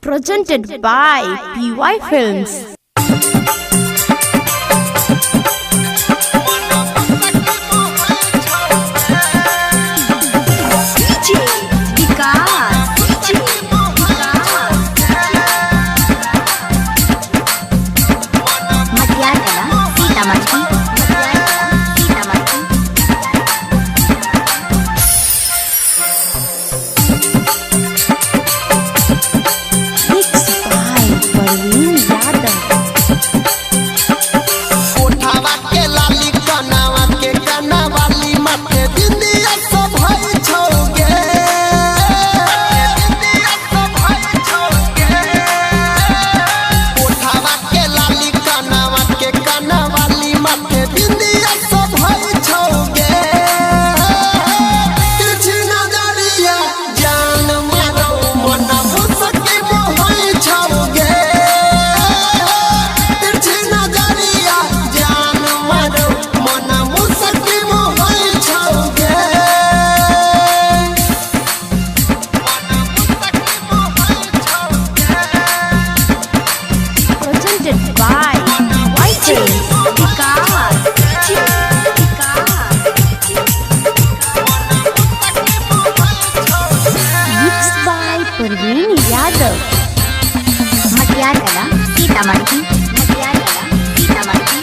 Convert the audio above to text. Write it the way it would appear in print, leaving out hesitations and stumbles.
Presented by PY Films. Vikas Matiyargala Sitamarhi Matiyargala Sitamarhi. Mixed by Parveen Yadav. कोठावा के लाली कनावा के कनावाली माथे बिंदिया सब भई छौगे। बिंदिया सब भई छौगे। कोठावा के लाली कनावा के कनावाली माथे बिंदिया सब भई छौगे। तिरछी नजरिया जान मारो मन भुसके मोहई छौगे। तिरछी नजरिया जान मारो मन मुसकी मोहई छौगे। Presented by PY Films. Vikas Mixed by Parveen Yadav. Matiyargala Sitamarhi Matiyargala Sitamarhi.